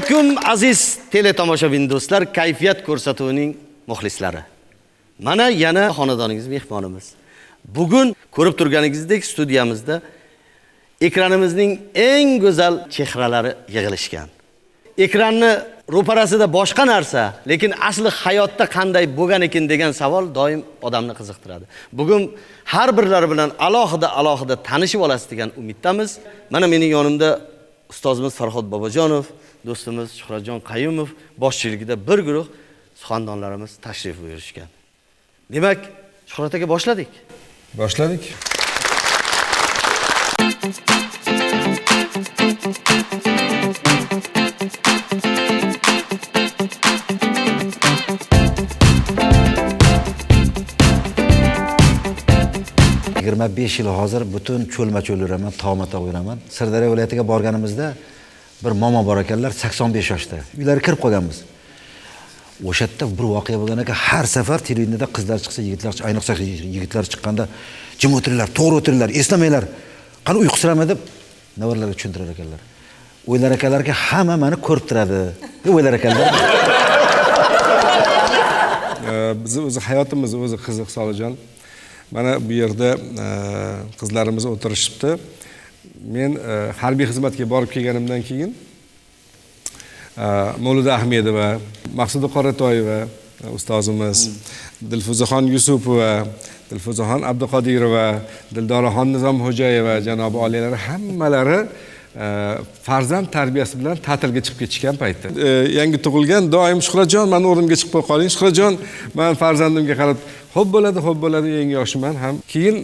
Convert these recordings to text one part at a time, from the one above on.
Alaykum aziz teletomoshabin do'stlar, Kayfiyat ko'rsatuvining muxlislari. Mana yana xonadoningiz mehmonimiz. Bugun ko'rib turganingizdek studiyamizda ekranimizning eng go'zal chehralari yig'ilishgan. Ekranni ro'parasida boshqa narsa, lekin asli hayotda qanday bo'lgan ekan degan savol doim odamni qiziqtiradi. Bugun har birlari bilan alohida tanishib olasiz degan umiddamiz. Mana mening yonimda ustozimiz Farhod Bobojonov, do'stimiz Shuhratjon Qayumov boshchiligida bir guruh suxandonlarimiz tashrif buyurishgan. Demak, Shuhrat aka, boshladik. Boshladik. Yigirma 5 yil hozir butun cho'lma-cho'l yuraman, tog'ma-tog' yuraman. Sirdaryo viloyatiga borganimizda bir momo bor ekanlar, 85 yoshda. Uylariga kirib qolganmiz. O'sha yerda bir voqea bo'lgan ekan, har safar televideniyada qizlar chiqsa, yigitlar, ayniqsa yigitlar chiqqanda jim o'tiringlar, to'g'ri o'tiringlar, eslamanglar, qani uyqusirama deb nevarlarga tushuntirar ekanlar. O'ylar ekanlarki, hamma meni ko'rib turadi deb o'ylar ekanlar. Bizni o'zi hayotimiz o'zi qiziq, Solijon. Mana bu yerda qizlarimiz o'tirishibdi. Men harbiy xizmatga borib kelganimdan keyin Mavluda Ahmedova, Maqsuda Qoratoyeva ustozimiz, Dilfuzaxon Yusupova, Dilfuzaxon Abduqodirova, Dildoraxon Nizomxo'jayeva janobi oliylari hammalari farzand tarbiyasi bilan ta'tilga chiqib ketishgan paytda. Yangi tug'ilgan doim Shuhratjon, meni o'rnimga chiqib qo'ya qoling, Shuhratjon, men farzandimga qarab xo'p bo'ladi, xo'p bo'ladi, yangi yoshiman ham. Keyin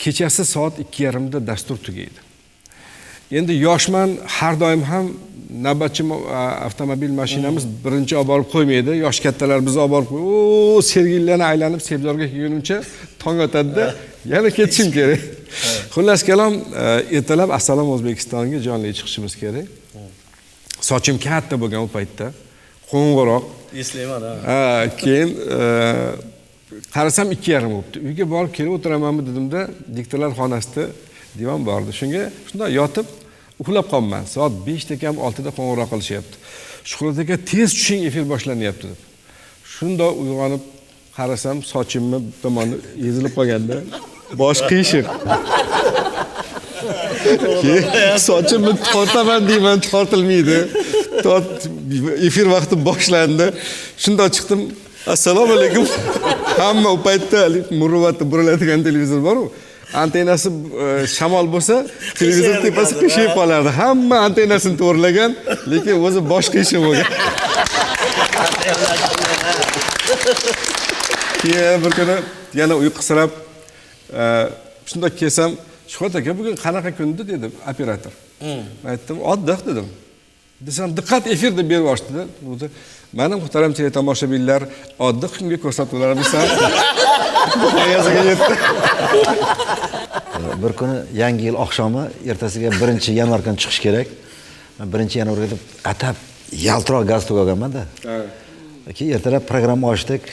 kechasi soat 2:30da dastur tugaydi. Endi yoshman, har doim ham navbatchi avtomobil mashinamiz birinchi olib borib qo'ymaydi. Yosh kattalar bizni olib borib, o Sergelilarni aylanib Sebzorga kelgunimcha tong otadi-da, yana ketishim kerak. Xullas kalom, ertalab Assalom O'zbekistonga jonli chiqishimiz kerak. Sochim katta bo'lgan u paytda, qo'ng'iroq. Eslayman, ha. Keyin qarasam 2:30 bo'libdi. Uyga borib kelib o'tiramanmi dedimda, diktorlar xonasida divan bordi. Shunga shunday yotib uxlab qolman. Soat 5da kam 6da qo'ng'iroq qilishyapti. Shuhrat aka, tez tushing, efir boshlanyapti deb. Shunda uyg'onib qarasam, sochimni bir tomoni ezilib qolganda, bosh qiyshiq. Keyin sochimni tortaman deyman, tortilmaydi. Efir vaqti boshlandi. Shunda chiqdim. Assalomu alaykum. Hamma u paytda muruvvatda buriladigan televizor bor-ku. Antennasi shamol bo'lsa, televizor tepasi qiyshayib qolardi. Hamma antennasini to'g'rilagan, lekin o'zi bosh qiyshiq bo'lgan. Keyin bir kuni yana uyqusirab shunday kelsam, Shuhrat aka, bugun qanaqa kundi dedi operator. Aytdim, oddiq dedim. Desam, diqqat efir deb berib ochdi. Mana muhtaram teletomoshabinlar, oddiy kunga ko'rsatuvlarimiz ham nihoyasiga yetdi. Bir kuni yangi yil oqshomi, ertasiga 1-yanvar kuni chiqish kerak. Men 1-yanvarga deb atab yaltiroq galstuk olganman-da. Keyin ertalab programma ochdik,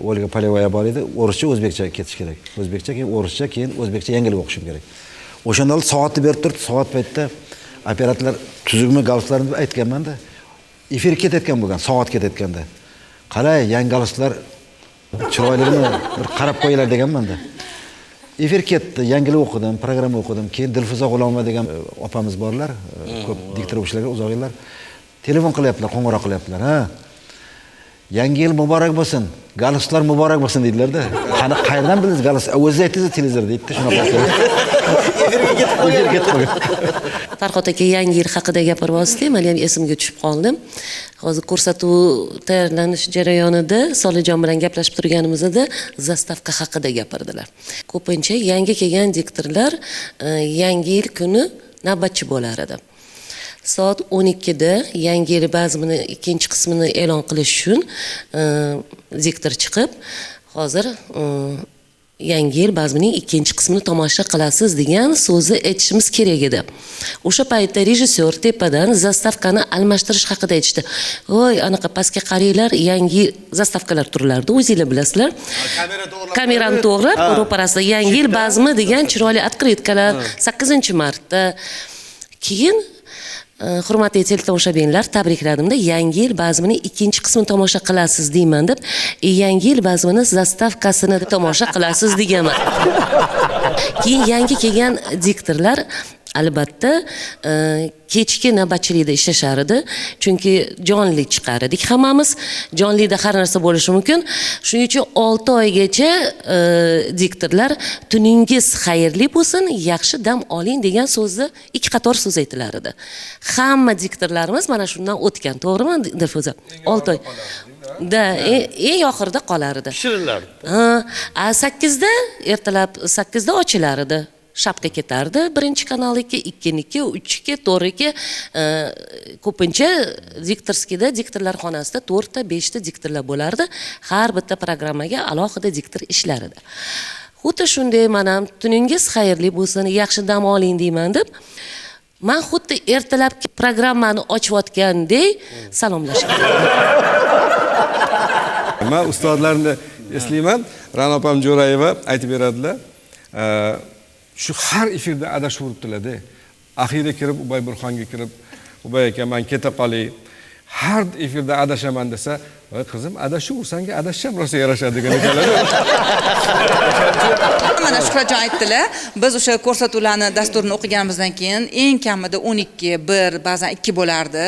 Olga Polevaya bor edi, o'rischa, o'zbekcha ketish kerak. O'zbekcha, keyin o'rischa, keyin o'zbekcha yangilik o'qishim kerak. O'shanda soatni berib turdi, soat paytda operatorlar tuzukmi galstuklarni deb aytganman-da. Efir ketayotgan bo'lgan, soat ketayotganda. Qalay, yangi galstuklar chiroylimi, bir qarab qo'yinglar deganman-da. Efir ketdi, yangilik o'qidim, programma o'qidim. Keyin Dilfuza G'ulomova degan opamiz borlar, ko'p diktor o'qishlarga uzoq yillar. Telefon qilyaptilar, qo'ng'iroq qilyaptilar, ha. Yangi yil muborak bo'lsin, galstuklar muborak bo'lsin deydilar-da. Qani qayerdan bildingiz galstuk? O'zingiz aytdingiz televizorda, deydi shunaqa. Efirga ketib qolgan. Farhod aka yangi yil haqida gapiryapsiz, men ham esimga tushib qoldim. Hozir ko'rsatuv tayyorlanish jarayonida Solijon bilan gaplashib turganimizda zastavka haqida gapirdilar. Ko'pincha yangi kelgan diktorlar yangi yil kuni navbatchi bo'lar edi. Soat 12da yangi yil bazmini ikkinchi qismini e'lon qilish uchun diktor chiqib, hozir yangi yil bazmining ikkinchi qismini tomosha qilasiz degan so'zni aytishimiz kerak edi. O'sha paytda rejissyor tepadan zastavkani almashtirish haqida aytishdi. Voy, anaqa pastga qaranglar, yangi zastavkalar turilardi, o'zingizlar bilasizlar. Kamerani to'g'rilab, ro'parasida yangi yil bazmi degan chiroyli otkritkalar 8-martda. Keyin Hurmatli teletomoshabinlar, tabrikladimda, yangi yil bazmining ikkinchi qismini tomosha qilasiz deyman deb, yangi yil bazmini zastavkasini tomosha qilasiz deganman. Keyin yangi kelgan diktorlar albatta kechki navbatchilikda ishlashar edi, chunki jonli chiqar edik hammamiz. Jonlida har narsa bo'lishi mumkin. Shuning uchun 6 oygacha diktorlar tuningiz xayrli bo'lsin, yaxshi dam oling degan so'zni 2 qator so'z aytilar edi. Hamma diktorlarimiz mana shundan o'tgan, to'g'rimi Dilfuza? 6 oy. Da, eng oxirida qolar edi. Pishirilardi. Ha, 8da ertalab 8da ochilar edi. Shapka ketardi, birinchi kanalniki, ikkiniki, uchiki, to'rtiki, ko'pincha diktorskida, diktorlar xonasida 4 ta, 5 ta diktorlar bo'lardi. Har bitta programmaga alohida diktor ishlar edi. Xuddi shunday men ham tuningiz xayrli bo'lsin, yaxshi dam oling deyman deb, men xuddi ertalabki programmani ochayotgandek salomlashdim. Men ustozlarni eslayman, Ra'no opam Jo'rayeva aytib beradilar. Shu har efirda adashib uribdilar-da. Axiyri kirib Ubay Burxonga kirib, Ubay aka men keta qolay. Har efirda adashaman desa, voy qizim, adashaversang, adashsam rosa yarashadi degan ekanlar. Mana Shuhratjon aytdilar, biz o'sha ko'rsatuvlarni dasturini o'qiganimizdan keyin eng kamida 12, 1, ba'zan 2 bo'lardi.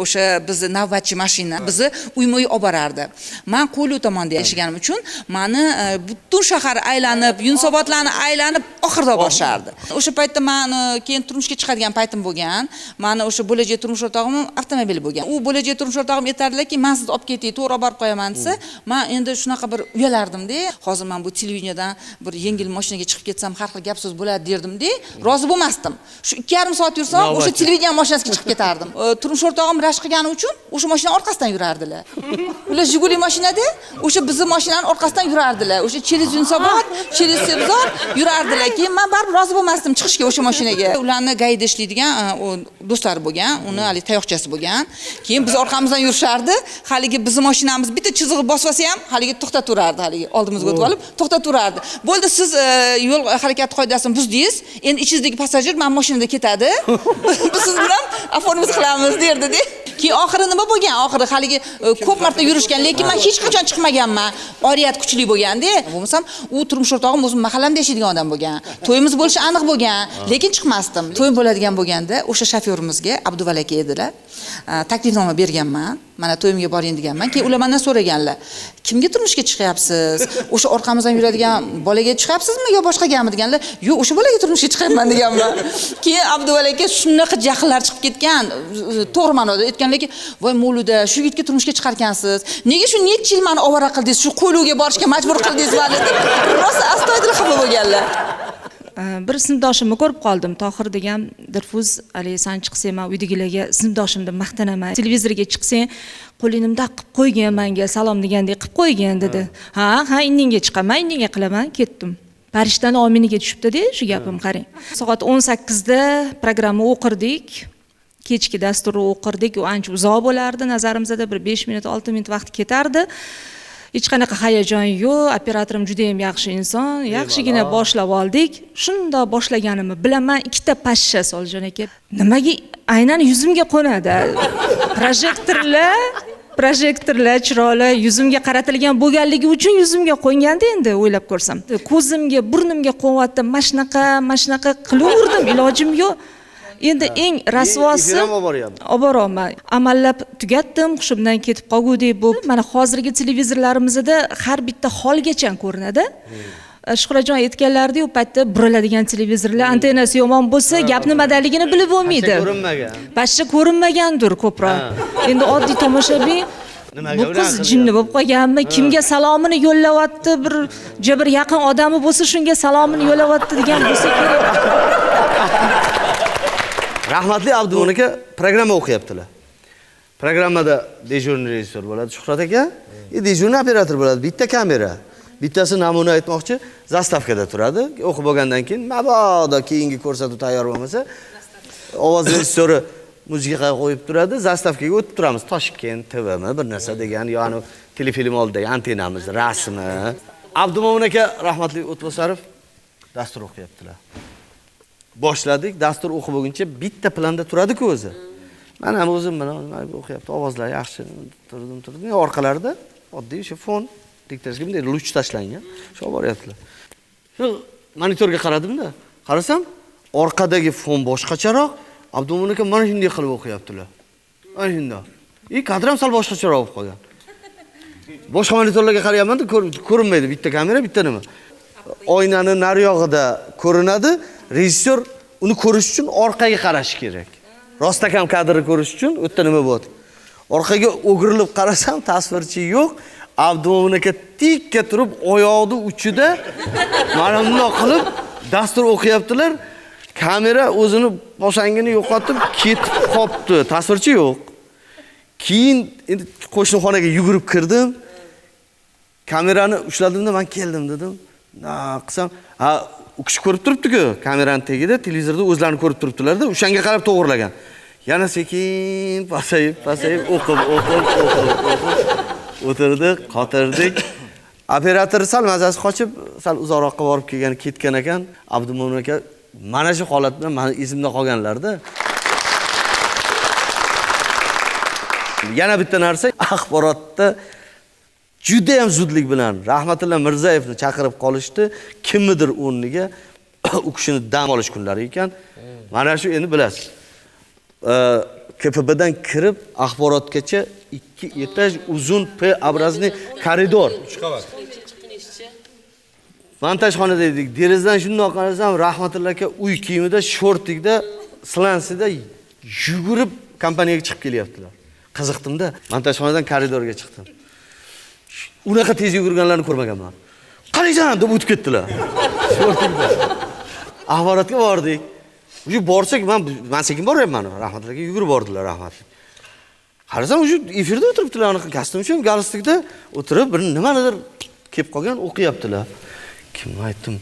O'sha bizni navbatchi mashina bizni uyma-uy olib borardi. Men Qo'yliq tomonda yashaganim uchun meni butun shahar aylanib, Yunusobodlarni aylanib oxirida olib borishardi. O'sha paytda meni keyin turmushga chiqadigan paytim bo'lgan. Meni o'sha bo'lajak turmush o'rtog'im avtomobil bo'lgan. U bo'lajak turmush o'rtog'im aytardilarki, men sizni olib ketay, to'g'ri olib borib qo'yaman desa, men endi shunaqa bir uyalardimda. Hozir men bu televideniyadan bir yengil mashinaga chiqib ketsam har xil gap so'z bo'ladi derdimda, rozi bo'lmasdim. Shu 2,5 soat yursam, o'sha televideniya mashinasiga chiqib ketardim. Turmush o'rtog'im rashk qilgani uchun o'sha mashina orqasidan yurardilar. Ular Jiguli mashinada, o'sha bizni mashinaning orqasidan yurardilar. O'sha через Yunusobod, через Sebzor yurardilar. Keyin men baribir rozi bo'lmasdim chiqishga o'sha mashinaga. Ularni gayda ishlaydigan do'stlari bo'lgan, uni hali tayoqchasi bo'lgan. Keyin biz orqamizdan yurishardi. Haligi bizni mashinamiz bitta chizig'i bosib olsa ham haligi to'xtaturardi, haligi oldimizga o'tib olib to'xtaturardi. Bo'ldi, siz yo'l harakati qoidasini buzdingiz. Endi ichingizdagi passajir mana mashinada ketadi. Biz siz bilan оформить qilamiz derdi-da. Keyin oxiri nima bo'lgan? Oxiri haligi ko'p marta yurishgan, lekin men hech qachon chiqmaganman. Oriyat kuchli bo'lganda, bo'lmasam u turmush o'rtog'im o'zim mahallamda yashaydigan odam bo'lgan. To'yimiz bo'lishi aniq bo'lgan, lekin chiqmasdim. To'yim bo'ladigan bo'lganda o'sha shofyorimizga Abduvali aka edilar. Taklifnoma berganman. Mana to'yimga boring deganman. Keyin ular mendan so'raganlar. Kimga turmushga chiqyapsiz? O'sha orqamizdan yuradigan bolaga chiqyapsizmi yo boshqagami deganlar. Yo'q, o'sha bolaga turmushga chiqyapman deganman. Keyin Abduvali aka shunaqa jahllar chiqib ketgan, to'g'ri ma'noda aytganlarki, voy Mavluda, shu yigitga turmushga chiqarkansiz. Nega shu necha yil meni ovora qildingiz, shu qo'ylovga borishga majbur qildingiz meni deb rosa astoydil xafa bo'lganlar. Bir sinfdoshimni ko'rib qoldim. Tohir degan Dilfuz, hali san chiqsang men uydagilarga sinfdoshim deb maqtanaman. Televizorga chiqsang, qo'lingni bundoq qilib qo'ygan menga salom degandek qilib qo'ygan dedi. Ha, ha, indinga chiqaman, indinga qilaman, ketdim. Farishtani ominiga tushibdi-da shu gapim, qarang. Soat 18da programma o'qirdik. Kechki dasturni o'qirdik. U ancha uzoq bo'lardi, nazarimizda bir 5 minut, 6 minut vaqt ketardi. Hech qanaqa hayajon yo'q, operatorim juda ham yaxshi inson, yaxshigina boshlab oldik. Shunda boshlaganimni bilaman, ikkita pashsha Solijon aka. Nimaga aynan yuzimga qo'nadi? Projektorlar chiroyli yuzimga qaratilgan bo'lganligi uchun yuzimga qo'nganda endi o'ylab ko'rsam. Ko'zimga, burnimga qo'nyapti, mana shunaqa qilaverdim, ilojim yo'q. Endi eng rasvosi olib boryapman. Amallab tugatdim, hushimdan ketib qolgudek bo'lib. Mana hozirgi televizorlarimizda har bitta holgacha ko'rinadi. Shuhratjon aytganlarida u paytda buriladigan televizorlar antennasi yomon bo'lsa, gap nimadaligini bilib bo'lmaydi. Ko'rinmagan. Pashsha ko'rinmagandir ko'proq. Endi oddiy tomoshabin bu qiz jinni bo'lib qolganmi, kimga salomini yo'llayapti, bir juda bir yaqin odami bo'lsa shunga salomini yo'llayapti degan bo'lsa kerak. Rahmatli Abdumo'min aka programma o'qiyaptilar. Programmada dejurniy rejissyor bo'ladi Shuhrat aka, dejurniy operator bo'ladi, bitta kamera. Bittasi namuna aytmoqchi, zastavkada turadi. O'qib bo'lgandan keyin mabodo keyingi ko'rsatuv tayyor bo'lmasa, ovoz rejissyori muzika qo'yib turadi, zastavkaga o'tib turamiz. Toshkent TVmi bir narsa degan, ya'ni telefilm oldidagi antennamiz rasmi. Abdumo'min aka rahmatli O'tbosarov dastur o'qiyaptilar. Boshladik, dastur o'qib bo'lguncha bitta planda turadi-ku o'zi. Man ham o'zim bilan o'qiyapti, ovozlar yaxshi, turdim. Orqalarida oddiy o'sha fon diktorga bunday luch tashlangan. Shu olib boryaptilar. Shu monitorga qaradimda, qarasam orqadagi fon boshqacharoq, Abdumo'min aka mana shunday qilib o'qiyaptilar. Mana shunday. Kadr ham sal boshqacharoq bo'lib qolgan. Boshqa monitorlarga qarayapman-da, ko'rinmaydi, bitta kamera, bitta nima. Oynani naryog'ida ko'rinadi, rejissyor uni ko'rish uchun orqaga qarashi kerak. Rostakam kadrni ko'rish uchun u yerda nima bo'ladi? Orqaga o'girilib qarasam tasvirchi yo'q. Abdumo'min aka tikka turib, oyog'ini uchida mana bundoq qilib dastur o'qiyaptilar. Kamera o'zini posangini yo'qotib ketib qopti. Tasvirchi yo'q. Keyin endi qo'shni xonaga yugurib kirdim. Kamerani ushladimda men keldim dedim. Na qilsam, ha, u kishi ko'rib turibdi-ku, kamerani tagida televizorda o'zlarini ko'rib turibdilar-da, o'shanga qarab to'g'rilagan. Yana sekin pasayib, o'qib o'tirdik, qotirdik. Operator sal mazasi qochib, sal uzoqroqqa borib kelgan, ketgan ekan. Abdumo'min aka mana shu holat bilan meni esimda qolganlarda. Yana bitta narsa, axborotda juda ham zudlik bilan Rahmatilla Mirzayevni chaqirib qolishdi, kimnidir o'rniga u kishini dam olish kunlari ekan. Mana shu endi bilasiz. KPBdan kirib axborotgacha 2 etaj uzun P obrazli koridor. 3 qavat. Montajxonada edik. Derazadan shundoq qarasam, Rahmatilla aka uy kiyimida, shortikda, slansida yugurib kompaniyaga chiqib kelyaptilar. Qiziqdim-da, montajxonadan koridorga chiqdim. Unaqa tez yugurganlarni ko'rmaganman. Qalaysan deb o'tib ketdilar. Shortikda. Axborotga bordik. O'sha borsak, men sekin boryapman. Rahmatilla aka yugurib bordilar, rahmat. Qarasam, o'sha efirda o'tiribdilar, anaqa kostyum shim, galstukda o'tirib bir nimanidir kelib qolgan, o'qiyaptilar. Kim aytdim?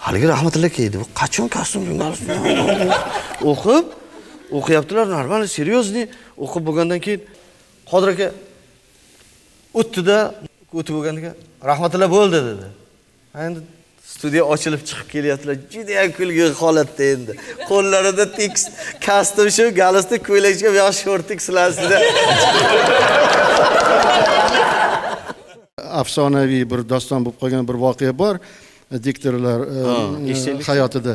Haligi Rahmatilla aka edi. Bu qachon kostyum shim, galstuk o'qib o'qiyaptilar, normal, seryozni o'qib bo'lgandan keyin Qodir aka o'tdi-da, o'tib bo'lgandan keyin Rahmatilla bo'ldi dedi. Endi studiya ochilib chiqib kelyaptilar. Juda ham kulgi holatda endi. Qo'llarida tekst, kostyum shu, galstuk, ko'ylakcha, bu yoq shortik silasida. Afsonaviy bir doston bo'lib qolgan bir voqea bor diktorlar hayotida.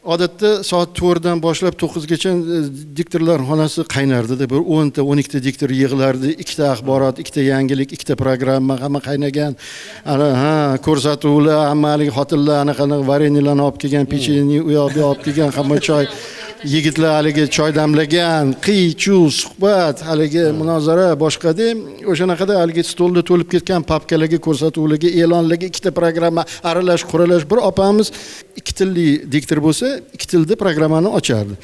Odatda soat 4 dan boshlab 9 gacha diktorlar xonasi qaynardi-da, bir 10 ta 12 ta diktor yig'ilardi, 2 ta axborot, 2 ta yangilik, 2 ta programma, hamma qaynagan. Ana ha, ko'rsatuvlar, hamma haligi xotinlar anaqa vareniylarni olib kelgan, pechenye u yoq bu yoq olib kelgan, hamma choy, yigitlar haligi choy damlagan, qiy-chuv, suhbat, haligi munozara boshqa deb, o'shanaqada haligi stolda to'lib ketgan papkalarga, ko'rsatuvlarga, e'lonlarga 2 ta programma aralash quralash. Bir opamiz 2 tilli diktor bo'lsa, 2 tilda programmani ochardi.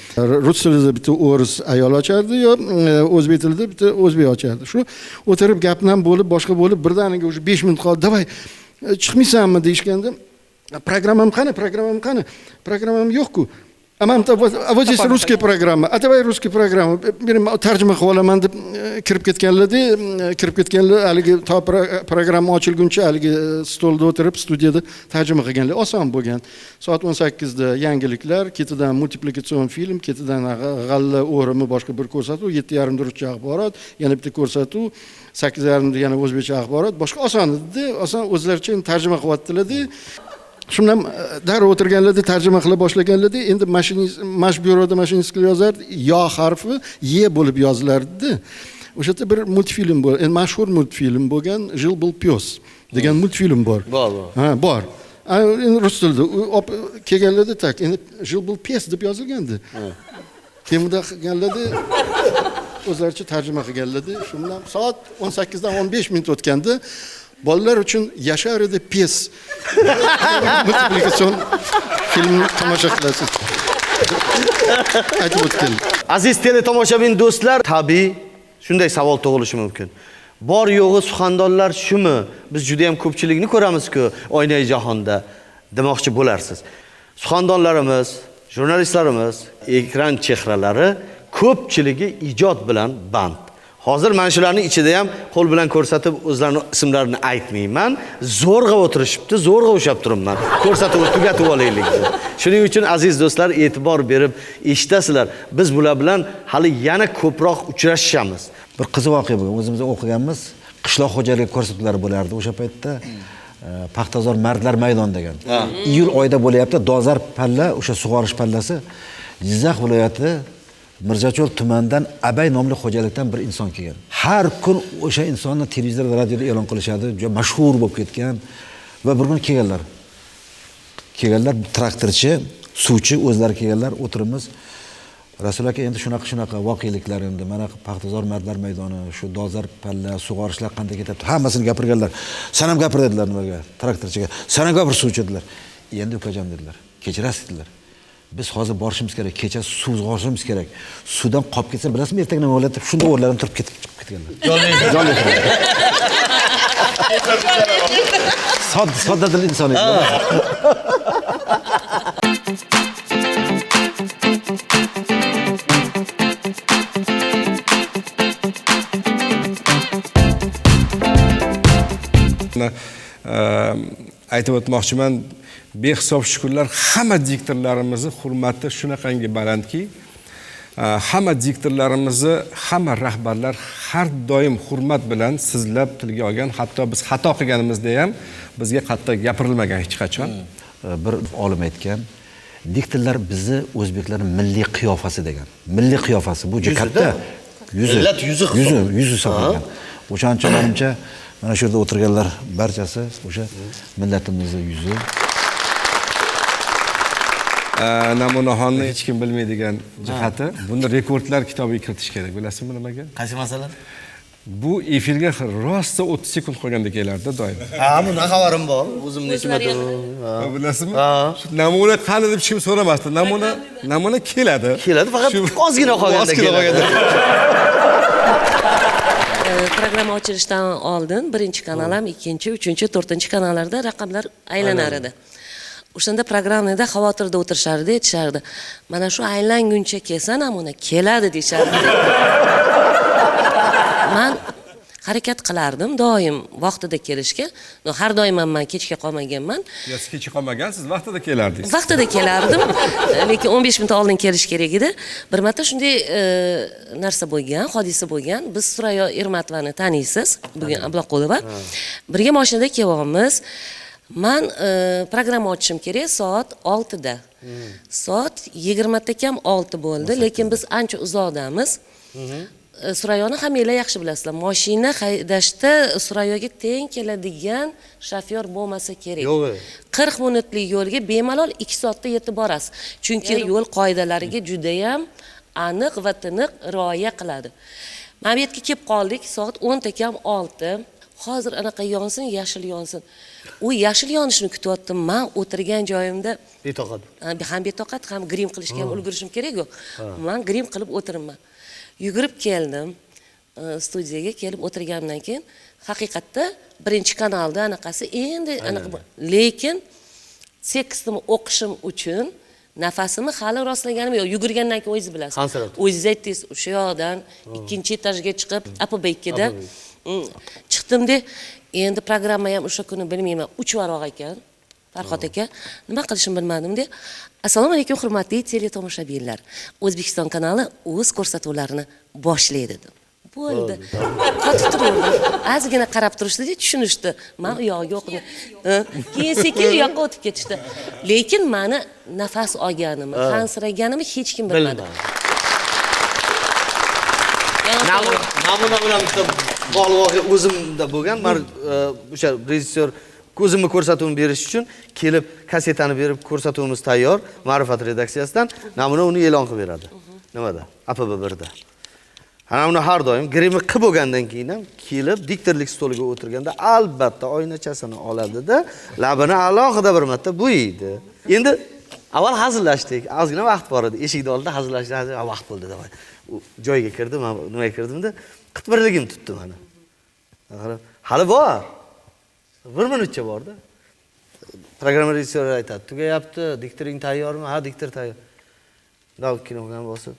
Rus tilida bitta o'ris ayol ochardi yo o'zbek tilida bitta o'zbek ochardi. Shu o'tirib gapdan bo'lib, boshqa bo'lib, birdaniga o'sha 5 minut qoldi. "Davay, chiqmaysanmi?" deyishganda, "Programmam qani, programmam qani? Programmam yo'q-ku." А вот здесь русская программа. А давай русская программа. Tarjima qilib olaman deb kirib ketganlarda, haligi to programma ochilguncha haligi stolda o'tirib studiyada tarjima qilganlar. Oson bo'lgan. Soat 18 da yangiliklar, ketidan multiplikatsion film, ketidan g'alla o'rimi boshqa bir ko'rsatuv, 7:30 da ruscha axborot, yana bitta ko'rsatuv, 8:30 da yana o'zbekcha axborot, boshqa oson edi. Oson o'zlaricha tarjima qilyaptilar-da. Shundan darrov o'tirganlarda tarjima qila boshlaganlarda endi mashinist, mash byuroda mashinistlar yozardi, yo harfi ye bo'lib yozilardi. O'sha yerda bir multfilm bor, endi mashhur multfilm bo'lgan Жил был пёс degan multfilm bor. Bor, bor. Ha, bor. Endi rus tilida kelganlarda tak, endi Жил был пес deb yozilgandi. Keyin bunday qilganlarda o'zlaricha tarjima qilganlarda, shu bilan soat 18 dan 15 minut o'tganda bolalar uchun yashar edi pes multiplikatsion filmni tomosha qilasiz. Aytib o'tgan. Aziz teletomoshabin do'stlar, tabiiy shunday savol tug'ilishi mumkin. Bor yo'g'i suxandonlar shumi? Biz juda ham ko'pchilikni ko'ramiz-ku oynai jahonda demoqchi bo'larsiz. Suxandonlarimiz, jurnalistlarimiz, ekran chehralari ko'pchiligi ijod bilan band. Hozir mana shularning ichida ham qo'l bilan ko'rsatib o'zlarini ismlarini aytmayman. Zo'rg'a o'tirishibdi, zo'rg'a ushlab turibman. Ko'rsatuvni tugatib olaylik. Shuning uchun aziz do'stlar, e'tibor berib eshitasizlar. Biz bular bilan hali yana ko'proq uchrashamiz. Bir qiziq voqea bo'lgan. O'zimiz o'qiganmiz. Qishloq xo'jaligi ko'rsatuvlari bo'lardi o'sha paytda. Paxtazor mardlar maydon degan. Iyul oyida bo'lyapti. Dozar palla, o'sha sug'orish pallasi Jizzax viloyati Mirzacho'l tumanidan Abay nomli xo'jalikdan bir inson kelgan. Har kun o'sha insonni televizorda, radioda e'lon qilishadi, juda mashhur bo'lib ketgan va bir kun kelganlar. Kelganlar traktorchi, suvchi o'zlari kelganlar, o'tiribmiz. Rasul aka endi shunaqa voqeliklar endi mana Paxtazor mardlar maydoni, shu dozar palla, sug'orishlar qanday ketyapti, hammasini gapirganlar. Sen ham gapir dedilar nimaga, traktorchiga. Sen ham gapir suvchi dedilar. Endi ukajon dedilar. Kechirasiz dedilar. Biz hozir borishimiz kerak, kecha suv sug'orishimiz kerak. Suvdan qolib ketsa, bilasizmi, ertaga nima bo'ladi deb shunda o'rnlaridan turib ketib chiqib ketganlar. Jonli. Sodda dil inson edi. Aytib o'tmoqchiman, behisob shukrlar, hamma diktorlarimizni hurmati shunaqangi balandki, hamma diktorlarimizni hamma rahbarlar har doim hurmat bilan sizlab tilga olgan, hatto biz xato qilganimizda ham bizga qattiq gapirilmagan hech qachon. Bir olim aytgan, diktorlar bizni o'zbeklarning milliy qiyofasi degan. Milliy qiyofasi bu juda katta yuzi. Millat yuzi yuzi hisoblangan. O'shaning uchun menimcha mana shu yerda o'tirganlar barchasi o'sha millatimizning yuzi. Namunaxonni hech kim bilmaydigan jihati, buni rekordlar kitobiga kiritish kerak, bilasizmi nimaga? Qaysi masala? Bu efirga rosa 30 sekund qolganda kelardi doim. Ha, bundan xabarim bor. O'zim necha bilasizmi? Namuna qani deb hech kim so'ramasdi. Namuna keladi. Keladi, faqat ozgina qolganda keladi. Programma ochilishdan oldin birinchi kanal ham, ikkinchi, uchinchi, to'rtinchi kanallarda raqamlar aylanar edi. O'shanda programmada xavotirda o'tirishardi, aytishardi. Mana shu aylanguncha kelsa namuna keladi deyishardi. Men harakat qilardim doim vaqtida kelishga. Har doim ham men kechga qolmaganman. Yo, siz kechga qolmagansiz, vaqtida kelardingiz. Vaqtida kelardim, lekin 15 minut oldin kelish kerak edi. Bir marta shunday narsa bo'lgan, hodisa bo'lgan. Biz Surayo Ermatovani taniysiz, bugun Abduqulova. Birga mashinada kelyapmiz. Men programma ochishim kerak soat 6da. Soat 5:40 bo'ldi, lekin biz ancha uzoqdamiz. Surayoni hammanglar yaxshi bilasizlar. Mashina haydashda Surayoga teng keladigan shofyor bo'lmasa kerak. 40 minutlik yo'lga bemalol 2 soatda yetib borasiz. Chunki yo'l qoidalariga juda ham aniq va tiniq rioya qiladi. Mana bu yerga kelib qoldik, soat 5:50. Hozir anaqa yonsin, yashil yonsin. U yashil yonishini kutyaptim. Men o'tirgan joyimda betoqat. Ham betoqat, ham grim qilishga ham ulgurishim kerak-ku. Men grim qilib o'tiribman. Yugurib keldim, studiyaga kelib o'tirganimdan keyin haqiqatda birinchi kanalda anaqasi endi anaqa, lekin tekstimni o'qishim uchun nafasimni hali rostlaganim yo'q. Yugurgandan keyin o'zingiz bilasiz. O'zingiz aytdingiz, o'sha yoqdan ikkinchi etajga chiqib, APB2da chiqdim-da, endi programma ham o'sha kuni bilmayman, 3 varoq ekan. Farhod aka, nima qilishimni bilmadim-da. Assalomu alaykum hurmatli teletomoshabinlar. O'zbekiston kanali o'z ko'rsatuvlarini boshlaydi dedim. Bo'ldi. Qotib turdim. Ozgina qarab turishdi, tushunishdi. Men u yoqqa o'qidim. Keyin sekin u yoqqa o'tib ketishdi. Lekin meni nafas olganimni, hansiraganimni hech kim bilmadi. Namuna bilan bitta bog'liq voqea o'zimda bo'lgan. Men o'sha rejissyor ko'zimni ko'rsatuvini berish uchun kelib kassetani berib ko'rsatuvimiz tayyor Ma'rifat redaksiyasidan namuna uni e'lon qilib beradi. Nimada? APB1da. Ana uni har doim grimi qilib bo'lgandan keyin ham kelib diktorlik stoliga o'tirganda albatta oynachasini oladida labini alohida bir marta bo'yaydi. Endi avval hazillashdik, ozgina vaqt bor edi. Eshikni oldida hazillashdik, vaqt bo'ldi deb. U joyga kirdim, men nimaga kirdimda qitmirligim tutdi meni. Hali bor. Bir minutcha borda. Programma rejissyori aytadi, tugayapti, diktoring tayyormi? Ha, diktor tayyor. Dov kinogani bosib.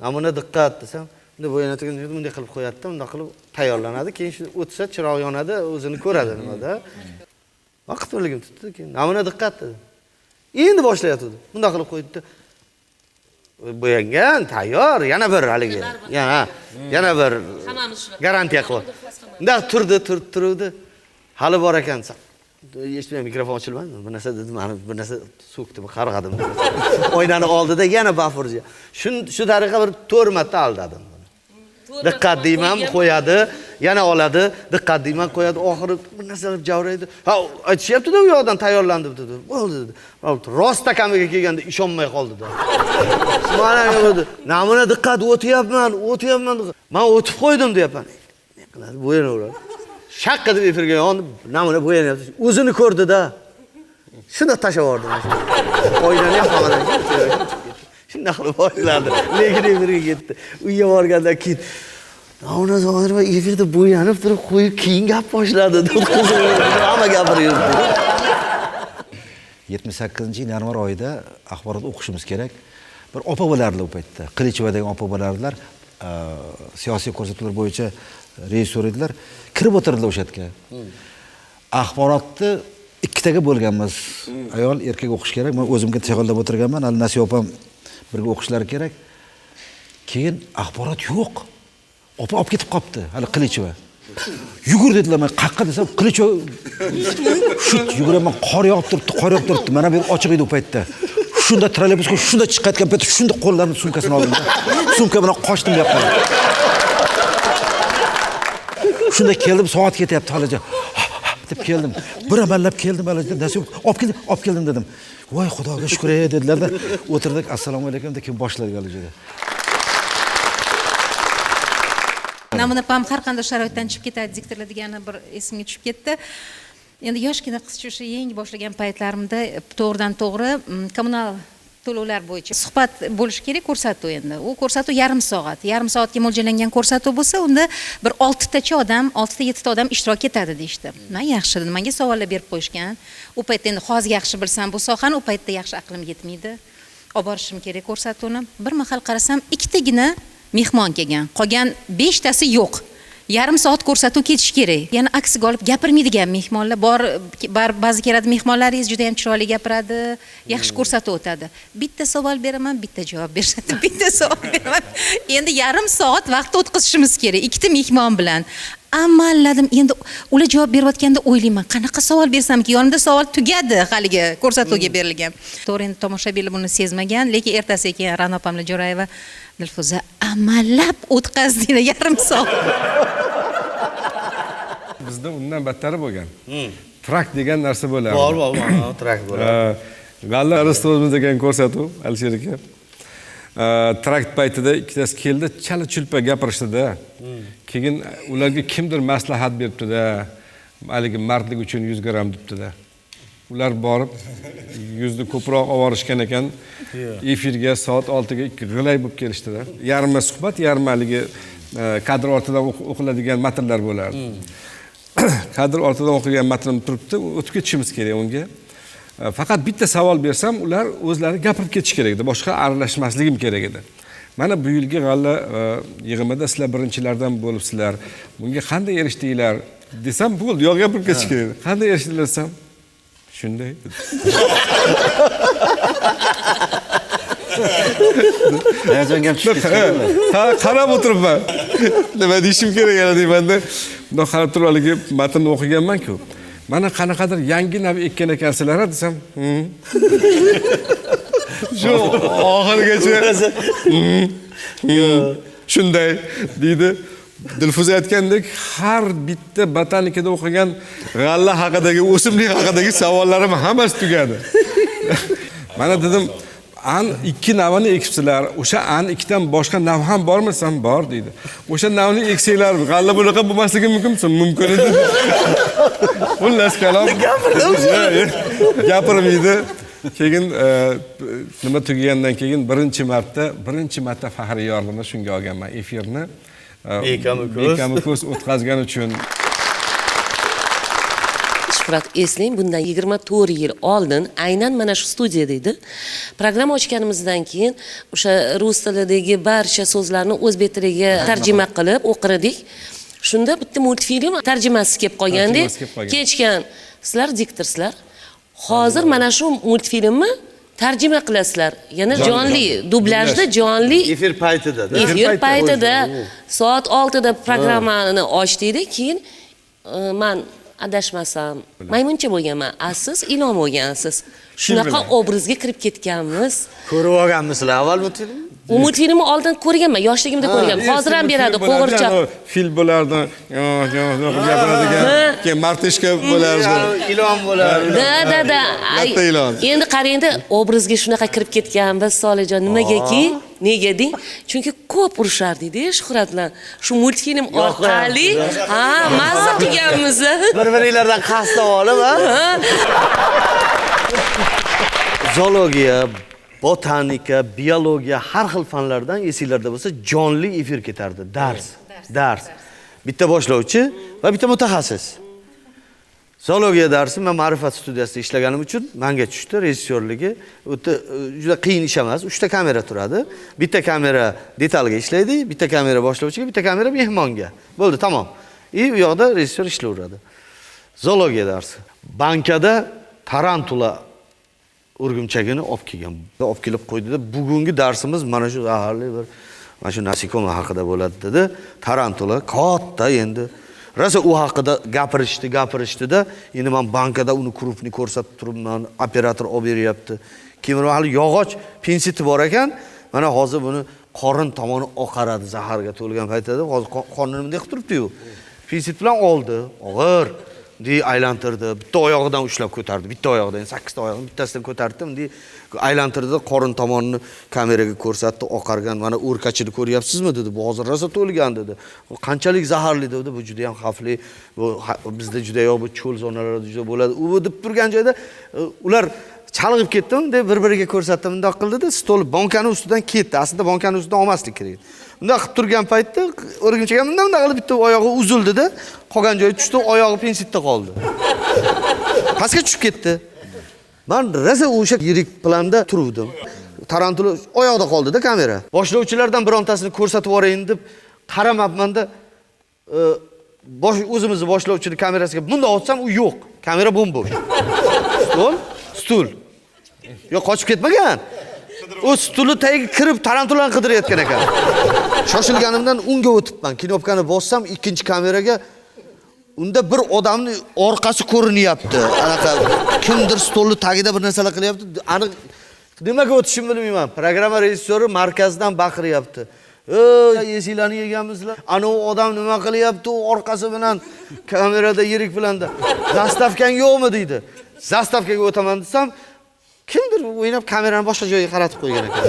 Namuna diqqat desam, Bunday bo'yanadigan bunday qilib qo'yadi-da, bunday qilib tayyorlanadi. Keyin shu o'tsa chiroq yonadi, o'zini ko'radi nimada. Vaqt birligim tutdi, keyin namuna diqqat dedi. Endi boshlayotdi. Bunday qilib qo'ydi-da. Bo'yangan, tayyor, yana bir haligi. Yana bir garantiya qilib. Bunday turdi, turdi. Hali bor ekan. Eshitmay mikrofon ochilmadi. Bir narsa dedim, mana bir narsa so'kdim, qarg'adim. Oynani oldida yana bafurja. Shu tariqa bir 4 marta aldadim. Diqqat deyman, qo'yadi, yana oladi, diqqat deyman, qo'yadi, oxiri bir narsa qilib javraydi. Ha, aytishyapti-da, u yoqdan tayyorlandi dedi. Bo'ldi dedi. Rost takamiga kelganda ishonmay qoldi-da. Mana dedi, namuna diqqat, o'tyapman, o'tyapman. Men o'tib qo'ydim deyapman. Ne qiladi? Bo'yanaveradi. Shaqqa deb efirga yondi, namuna bo'yanyapti. O'zini ko'rdi-da. Shunda tashlab yubordim. Oynani ham hammadan shunday qilib boshladi. Lekin efirga ketdi. Uyga borgandan keyin namuna Zoirova efirda bo'yanib turib qo'yib keyin gap boshladi deb hamma gapirib yurdi. 78-yanvar oyida axborot o'qishimiz kerak. Bir opa bo'lardilar u paytda. Qilichova degan opa bo'lardilar. Siyosiy ko'rsatuvlar bo'yicha rejissyor edilar. Kirib o'tirdilar o'sha yerga. Axborotni ikkitaga bo'lganmiz. Ayol, erkak o'qish kerak. Men o'zimga tayyorlab o'tirganman. Hali Nasiya opam birga o'qishlari kerak. Keyin axborot yo'q. Opa olib ketib qopti, hali Qilichova. Yugur dedilar, men qaqqa desam, Qilichova shu yuguraman, qor yog'ib turibdi, qor yog'ib turibdi. Mana bu yer ochiq edi u paytda. Shunda trolleybusga shunda chiqayotgan paytda shunda qo'llarini sumkasini oldim. Sumka bilan qochdim bu yoqqa. Shunda keldim, soat ketyapti halicha. Deb keldim. Bir amallab keldim halicha. Nasib olib keldim, olib keldim dedim. Voy Xudoga shukr ey dedilar-da. O'tirdik, assalomu alaykum deb keyin boshladik halicha. Namuna opam har qanday sharoitdan chiqib ketadi diktorlar degani bir esimga tushib ketdi. Endi yoshgina qizcha o'sha yangi boshlagan paytlarimda to'g'ridan to'g'ri kommunal to'lovlar bo'yicha suhbat bo'lishi kerak ko'rsatuv endi. U ko'rsatuv yarim soat. Yarim soatga mo'ljallangan ko'rsatuv bo'lsa, unda bir 6 tacha odam, 6 ta 7 ta odam ishtirok etadi deyishdi. Men yaxshi dedim, menga savollar berib qo'yishgan. U paytda endi hozir yaxshi bilsam bu sohani, u paytda yaxshi aqlim yetmaydi. Olib borishim kerak ko'rsatuvni. Bir mahal qarasam, ikkitagina mehmon kelgan. Qolgan 5 tasi yo'q. Yarim soat ko'rsatuv ketishi kerak. Yana aksiga olib gapirmaydigan mehmonlar bor, ba'zi keladi mehmonlaringiz juda ham chiroyli gapiradi, yaxshi ko'rsatuv o'tadi. Bitta savol beraman, bitta javob berishadi, bitta savol beraman. Endi yarim soat vaqt o'tkazishimiz kerak ikkita mehmon bilan. Amalladim, endi ular javob berayotganda o'ylayman, qanaqa savol bersamki, yonimda savol tugadi haligi ko'rsatuvga berilgan. To'g'ri, endi tomoshabinlar buni sezmagan, lekin ertasiga keyin Ra'no opamlar Jo'rayeva, Dilfuza amallab o'tkazdinglar yarim soat. Bizda undan battari bo'lgan. Trak degan narsa bo'lardi. Bor, bor, trak bo'ladi. G'alla Rostovimiz degan ko'rsatuv, Alisher aka. Trakt paytida ikkitasi keldi, chala-chulpa gapirishdida. Keyin ularga kimdir maslahat beribdi-da, haligi mardlik uchun 100 gramm debdi-da. Ular borib yuzni ko'proq oborishgan ekan. Efirga soat 6 ga 2 g'ilay bo'lib kelishdida. Yarmi suhbat, yarmi haligi kadr ortidan o'qiladigan matnlar bo'lardi. Kadr ortidan o'qilgan matn turibdi, o'tib ketishimiz kerak unga. Faqat bitta savol bersam, ular o'zlari gapirib ketish kerak edi, boshqa aralashmasligim kerak edi. Mana bu yilgi g'alla yig'imida sizlar birinchilardan bo'libsizlar. Bunga qanday erishdinglar desam, bo'ldi, yo'q gapirib ketish kerak edi. Qanday erishdinglar desam, shunday. Hayajonga ham tushib ketdingmi? Ha, qarab o'tiribman. Nima deyishim kerak yana deymanda. Bundoq qarab turib haligi matnni o'qiganman-ku. Mana qanaqadir yangi nav ekkan ekansizlar desam, shu oxirigacha shunday deydi. Dilfuza aytgandek, har bitta botanikada o'qigan g'alla haqidagi, o'simlik haqidagi savollarim hammasi tugadi. Mana dedim, an 2 navini ekibsizlar, o'sha an 2dan boshqa nav ham bormi desam, bor deydi. O'sha navni eksanglar, g'alla bunaqa bo'lmasligi mumkinmi? Mumkin edi. Xullas kalom. Gapirmaydi. Keyin nima tugagandan keyin birinchi marta faxriy yorliqni shunga olganman, efirni. Bekami ko'z o'tkazgan uchun. Shuhrat, eslang, bundan 24 yil oldin aynan mana shu studiyada edi. Programma ochganimizdan keyin o'sha rus tilidagi barcha so'zlarni o'zbek tiliga tarjima qilib o'qirdik. Shunda bitta multfilm tarjimasi kelib qolganda, kechgan sizlar diktorsizlar. Hozir mana shu multfilmni tarjima qilasizlar. Yana jonli dublyajda, jonli efir paytida, efir paytida soat 6 da programmani ochdik, keyin man adashmasam maymuncha bo'lganman, a siz ilon bo'lgansiz. Shunaqa obrazga kirib ketganmiz. Ko'rib olganmisizlar avval multfilmni? U multfilmni oldin ko'rganman, yoshligimda ko'rganman. Hozir ham beradi qo'g'irchoq. Fil bo'lardi, gapiradigan, keyin martishka bo'lardi, ilon bo'lardi. Da, da, da. Katta ilon. Endi qarangda, obrazga shunaqa kirib ketganmiz, Solijon, nimagaki? Nega deng? Chunki ko'p urushardik-da Shuhrat bilan. Shu multfilm orqali, ha, mazza qilganmiz. Bir-biringlardan qasd olib, ha? Zoologiya, botanika, biologiya, har xil fanlardan esinglarda bo'lsa jonli efir ketardi. Dars, dars. Bitta boshlovchi va bitta mutaxassis. Zoologiya darsi men Ma'rifat studiyasida ishlaganim uchun menga tushdi rejissyorligi. O'ta juda qiyin ish emas. 3 ta kamera turadi. Bitta kamera detalga ishlaydi, bitta kamera boshlovchiga, bitta kamera mehmonga. Bo'ldi, tamom. И u yoqda rejissyor ishlayveradi. Zoologiya darsi. Bankada tarantula o'rgimchagini olib kelgan. Olib kelib qo'ydi-da, bugungi darsimiz mana shu zaharli bir mana shu nasikoma haqida bo'ladi dedi. Tarantula katta endi. Rosa u haqida gapirishdi, gapirishdi-da, endi men bankada uni krupni ko'rsatib turibman, operator olib beryapti. Keyin hali yog'och pinseti bor ekan, mana hozir buni qorin tomoni oqaradi zaharga to'lgan paytida, hozir qornini bunday qilib turibdi-yu. Pinset bilan oldi, og'ir. Bunday aylantirdi, bitta oyog'idan ushlab ko'tardi, bitta oyog'idan, 8 ta oyog'ini bittasidan ko'tardi, bunday aylantirdi, qorin tomonini kameraga ko'rsatdi, oqargan, mana o'rkachini ko'ryapsizmi dedi, bu hozir rosa to'lgan dedi. Qanchalik zaharli dedi, bu juda ham xavfli, bu bizda juda yo'q, bu cho'l zonalarida juda bo'ladi. U deb turgan joyda ular chalg'ib ketdim deb bir-biriga ko'rsatdi, bundoq qildi-da, stol bankani ustidan ketdi. Aslida bankani ustidan olmaslik kerak. Bundoq qilib turgan paytda o'rgimchak ham bunday qilib bitta oyog'i uzildi-da, qolgan joyi tushdi, oyog'i pensetda qoldi. Pastga tushib ketdi. Men rosa o'sha yirik planda turuvdim. Tarantula oyoqda qoldi-da kamera. Boshlovchilardan birontasini ko'rsatib yuborayin deb qaramabman-da, o'zimizni boshlovchini kamerasiga bundoq otsam u yo'q. Kamera bo'm-bo'sh. Stol, stul. Yo'q, qochib ketmagan. U stulni tagiga kirib tarantulani qidirayotgan ekan. Shoshilganimdan unga o'tibman. Knopkani bossam ikkinchi kameraga unda bir odamning orqasi ko'rinyapti. Anaqa kimdir stolni tagida bir narsalar qilyapti. Aniq nimaga o'tishimni bilmayman. Programma rejissyori markazdan baqiryapti. Ey, esinglarni yeganmisizlar? Ana u odam nima qilyapti? U orqasi bilan kamerada yirik planda. Zastavkang yo'qmi deydi. Zastavkaga o'taman desam, kimdir o'ynab kamerani boshqa joyga qaratib qo'ygan ekan.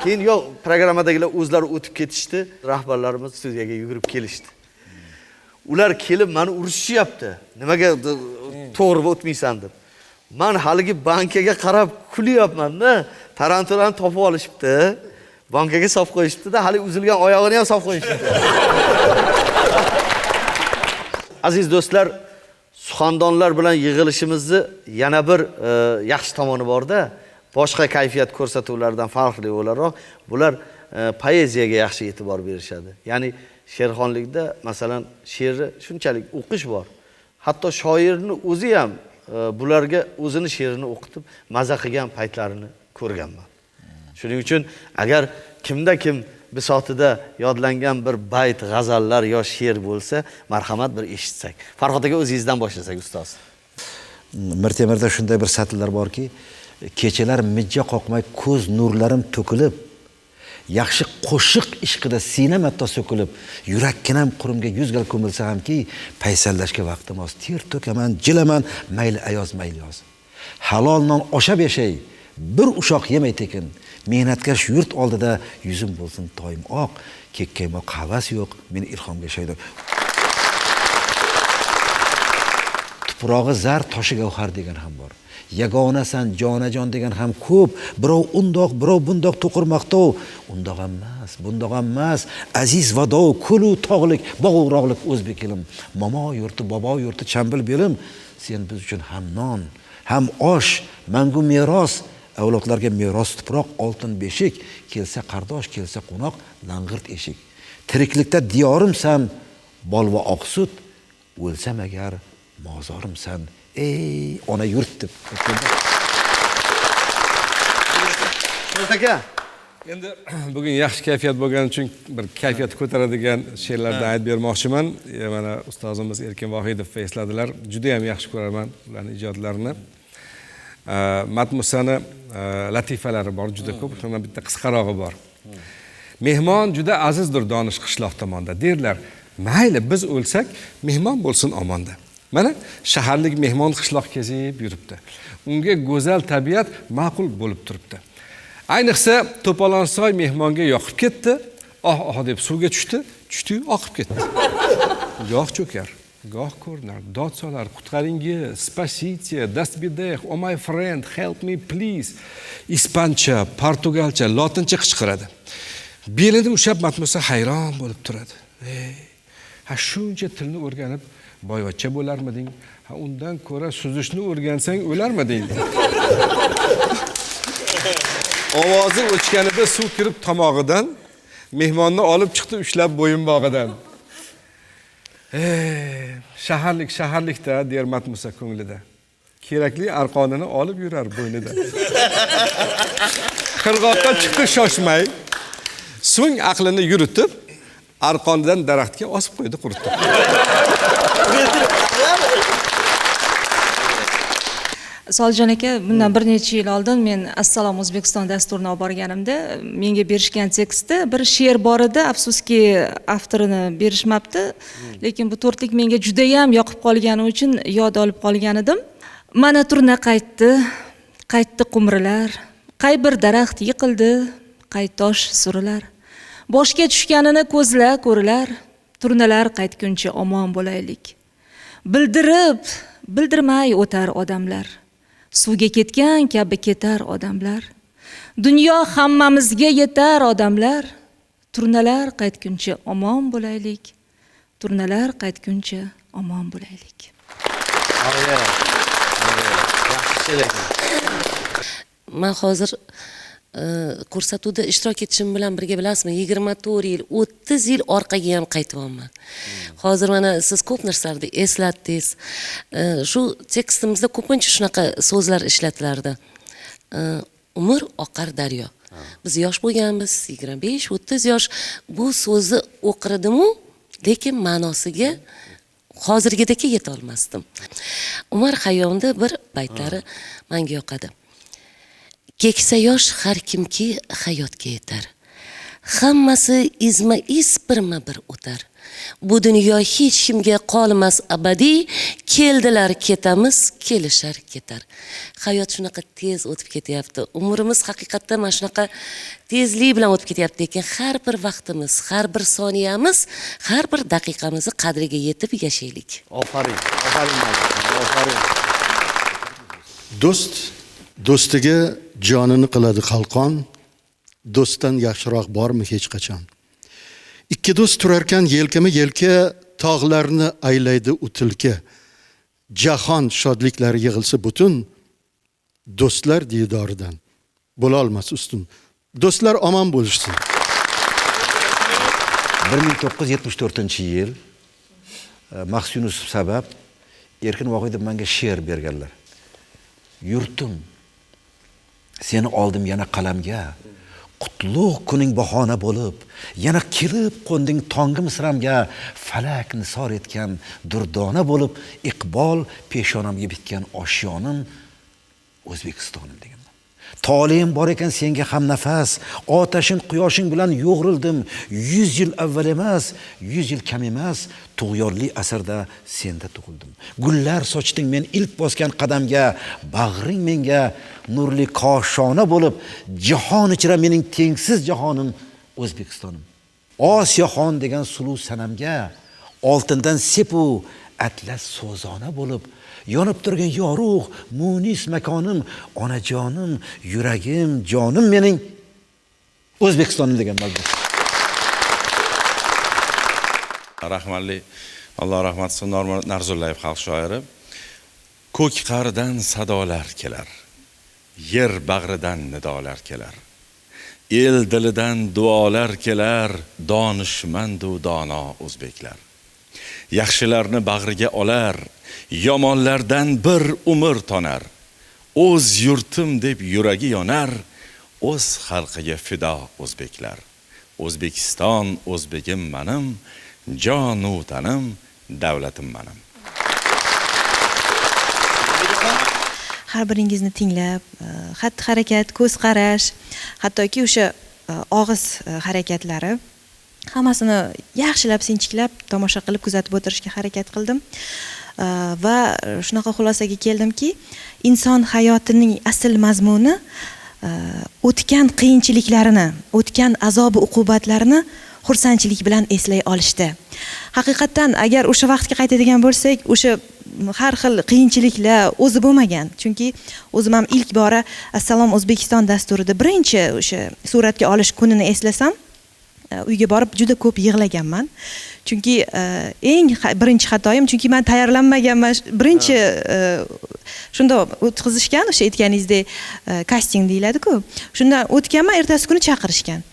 Keyin yo'q, programmadagilar o'zlari o'tib ketishdi. Rahbarlarimiz studiyaga yugurib kelishdi. Ular kelib meni urishyapti. Nimaga to'g'ri o'tmaysan deb. Men haligi bankaga qarab kulyapman-da. Tarantulani topib olishibdi. Bankaga solib qo'yishibdi-da, hali uzilgan oyog'ini ham solib qo'yishibdi. Aziz do'stlar, suxandonlar bilan yig'ilishimizni yana bir yaxshi tomoni bor-da. Boshqa kayfiyat ko'rsatuvlardan farqli o'laroq, bular poeziyaga yaxshi e'tibor berishadi. Ya'ni she'rxonlikda masalan she'rni shunchalik o'qish bor. Hatto shoirni o'zi ham bularga o'zini she'rini o'qitib maza qilgan paytlarini ko'rganman. Shuning uchun agar kimda kim bisotida yodlangan bir bayt, g'azallar yo she'r bo'lsa, marhamat bir eshitsak. Farhod aka, o'zingizdan boshlasak ustoz. Mirtemirda shunday bir satrlar borki, kechalar mijja qoqmay ko'z nurlarim to'kilib, yaxshi qo'shiq ishqida sinam hatto so'kilib, yurakkinam qurumga yuz gal ko'milsa hamki, paysallashga vaqtim oz, ter to'kaman, jilaman, mayli ayoz, mayli yoz. Halol non oshab yashay, bir ushoq yemay tekin, mehnatkash yurt oldida yuzim bo'lsin toyim oq, kekkaymoq havas yo'q, meni ilhomga shaydo. Tuprog'i zar, toshi gavhar degan ham bor. Yagonasan jonajon degan ham ko'p. Birov undoq, birov bundoq to'qirmoqda. Undoq emas, bundoq emas. Aziz vadov, ko'lu tog'lik, bog'uroqlik o'zbek elim. Momo yurti, bobo yurti, chambil belim. Sen biz uchun ham non, ham osh, mangu meros, avlodlarga meros tuproq, oltin beshik, kelsa qardosh, kelsa qo'noq, lang'irt eshik. Tiriklikda diyorimsan, bol va oq sut, o'lsam agar mozorimsan, ey ona yurt deb. Aka, endi bugun yaxshi kayfiyat bo'lgani uchun bir kayfiyat ko'taradigan she'rlardan aytib bermoqchiman. Mana ustozimiz Erkin Vohidov esladilar. Juda ham yaxshi ko'raman ularning ijodlarini. Matmusani latifalari bor, juda ko'p. Shundan bitta qisqarog'i bor. Mehmon juda azizdir donish qishloq tomonda. Derlar, mayli biz o'lsak, mehmon bo'lsin omonda. Mana shaharlik mehmon qishloq kezib yuribdi. Unga go'zal tabiat ma'qul bo'lib turibdi. Ayniqsa To'polonsoy mehmonga yoqib ketdi, oh oh deb suvga tushdi, tushdi-yu oqib ketdi. Goh cho'kar, goh ko'rinar, dod solar, qutqaringiz, spasite, das bideh, oh my friend, help me please. Ispancha, portugalcha, lotincha qichqiradi. Belini ushlab Matmusa hayron bo'lib turadi. Ey, ha shuncha tilni o'rganib boyvachcha bo'larmiding? Ha undan ko'ra suzishni o'rgansang o'larmiding? Ovozi o'chganida suv kirib tomog'idan, mehmonni olib chiqdi ushlab bo'yinbog'idan. Shaharlik shaharlikda der Matmusa ko'nglida. Kerakli arqonini olib yurar bo'ynida. Qirg'oqqa chiqdi shoshmay, so'ng aqlini yuritib, arqonidan daraxtga osib qo'ydi quritib. Solijon aka, bundan bir necha yil oldin men Assalom O'zbekiston dasturini olib borganimda menga berishgan tekstda bir she'r bor edi, afsuski avtorini berishmabdi, lekin bu to'rtlik menga juda ham yoqib qolgani uchun yod olib qolgan edim. Mana turna qaytdi, qaytdi qumrilar, qay bir daraxt yiqildi, qay tosh surilar. Boshga tushganini ko'zlar ko'rilar, turnalar qaytguncha omon bo'laylik. Bildirib, bildirmay o'tar odamlar. Suvga ketgan kabi ketar odamlar. Dunyo hammamizga yetar odamlar. Turnalar qaytguncha omon bo'laylik. Turnalar qaytguncha omon bo'laylik. Men hozir ko'rsatuvda ishtirok etishim bilan birga bilasizmi, 24 yil, 30 yil orqaga ham qaytyapman. Hozir mana siz ko'p narsalarni eslatdingiz. Shu tekstimizda ko'pincha shunaqa so'zlar ishlatilardi. Umr oqar daryo. Biz yosh bo'lganmiz, 25-30 yosh. Bu so'zni o'qirdim-u, lekin ma'nosiga hozirgidek yeta olmasdim. Umar Xayyomda bir baytlari menga yoqadi. Keksa yosh har kimki hayotga yetar. Hammasi izma-iz birma-bir o'tar. Bu dunyo hech kimga qolmas abadiy, keldilar ketamiz, kelishar ketar. Hayot shunaqa tez o'tib ketyapti. Umrimiz haqiqatda mana shunaqa tezlik bilan o'tib ketyapti, lekin har bir vaqtimiz, har bir soniyamiz, har bir daqiqamizni qadriga yetib yashaylik. Ofarin, ofarin, ofarin. Do'st do'stiga jonini qiladi qalqon, do'stdan yaxshiroq bormi hech qachon? Ikki do'st turarkan yelkama yelka, tog'larni aylaydi u tilka. Jahon shodliklari yig'ilsa butun, do'stlar diydoridan bo'la olmas ustun. Do'stlar omon bo'lishsin. 1974-yil Maqsud Yunusov sabab Erkin Vohidov menga she'r berganlar. Yurtim, seni oldim yana qalamga, qutlug' kuning bahona bo'lib, yana kelib qo'nding tongi misramga, falak nisor etgan durdona bo'lib, iqbol peshonamga bitgan oshiyonim O'zbekistonim deganman. Toleyim bor ekan senga ham nafas, otashin quyoshing bilan yo'g'rildim, 100 yil avval emas, 100 yil kam emas, tug'yonli asrda senda tug'ildim. Gullar sochding men ilk bosgan qadamga, bag'ring menga nurli koshona bo'lib, jahon ichra mening tengsiz jahonim O'zbekistonim. Osiyoxon degan suluv sanamga, oltindan sepu atlas so'zona bo'lib, yonib turgan yorug' munis makonim, onajonim, yuragim, jonim mening O'zbekistonim degan mazmun. Rahmatli, Alloh rahmat qilsin, Norman Narzullayev xalq shoiri. Ko'k qa'ridan sadolar kelar, yer bag'ridan nidolar kelar. El dilidan duolar kelar, donishmandu dono o'zbeklar. Yaxshilarni bag'riga olar, yomonlardan bir umr tonar. O'z yurtim deb yuragi yonar, o'z xalqiga fido o'zbeklar. O'zbekiston o'zbegim manim, jonu tanim, davlatim manim. Har biringizni tinglab, xatti-harakat, ko'z qarash, hattoki o'sha og'iz harakatlari hammasini yaxshilab sinchiklab tomosha qilib kuzatib o'tirishga harakat qildim. Va shunaqa xulosaga keldimki, inson hayotining asl mazmuni o'tgan qiyinchiliklarini, o'tgan azob uqubatlarini xursandchilik bilan eslay olishdi. Haqiqatan agar o'sha vaqtga qaytadigan bo'lsak, o'sha har xil qiyinchiliklar o'zi bo'lmagan. Chunki o'zim ham ilk bora Assalom O'zbekiston dasturida birinchi o'sha suratga olish kunini eslasam, uyga borib juda ko'p yig'laganman. Chunki eng birinchi xatoyim, chunki men tayyorlanmaganman. Birinchi shunda o'tkazishgan, o'sha aytganingizdek kasting deyiladi-ku. Shundan o'tganman, ertasi kuni chaqirishgan.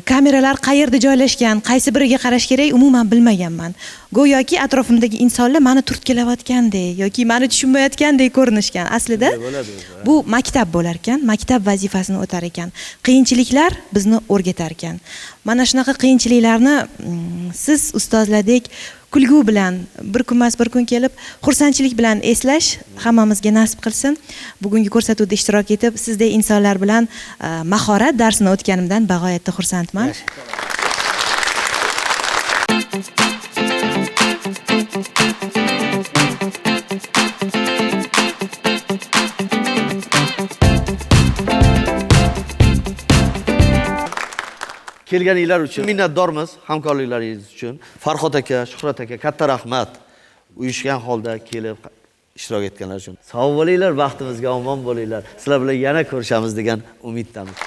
Kameralar qayerda joylashgan, qaysi biriga qarash kerak umuman bilmaganman. Go'yoki atrofimdagi insonlar meni turtkilayotgandek yoki meni tushunmayotgandek ko'rinishgan. Aslida bu maktab bo'lar ekan, maktab vazifasini o'tar ekan. Qiyinchiliklar bizni o'rgatar ekan. Mana shunaqa qiyinchiliklarni siz ustozlardek kulgu bilan bir kun emas bir kun kelib xursandchilik bilan eslash hammamizga nasib qilsin. Bugungi ko'rsatuvda ishtirok etib, sizdek insonlar bilan mahorat darsini o'tganimdan bag'oyatda xursandman. Kelganinglar uchun minnatdormiz, hamkorliklaringiz uchun. Farhod aka, Shuhrat aka, katta rahmat. Uyushgan holda kelib ishtirok etganlar uchun. Sog' bo'linglar, baxtimizga omon bo'linglar. Sizlar bilan yana ko'rishamiz degan umiddamiz.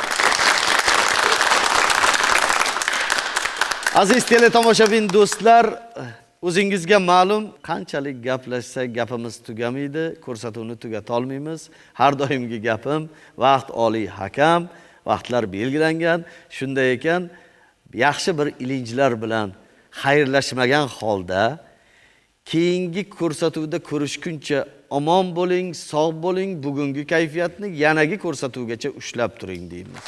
Aziz teletomoshabin do'stlar, o'zingizga ma'lum, qanchalik gaplashsak gapimiz tugamaydi, ko'rsatuvni tugata olmaymiz. Har doimgi gapim, vaqt oliy hakam. Vaqtlar belgilangan. Shunday ekan, yaxshi bir ilinjlar bilan xayrlashmagan holda keyingi ko'rsatuvda ko'rishguncha omon bo'ling, sog' bo'ling, bugungi kayfiyatni yanagi ko'rsatuvgacha ushlab turing deymiz.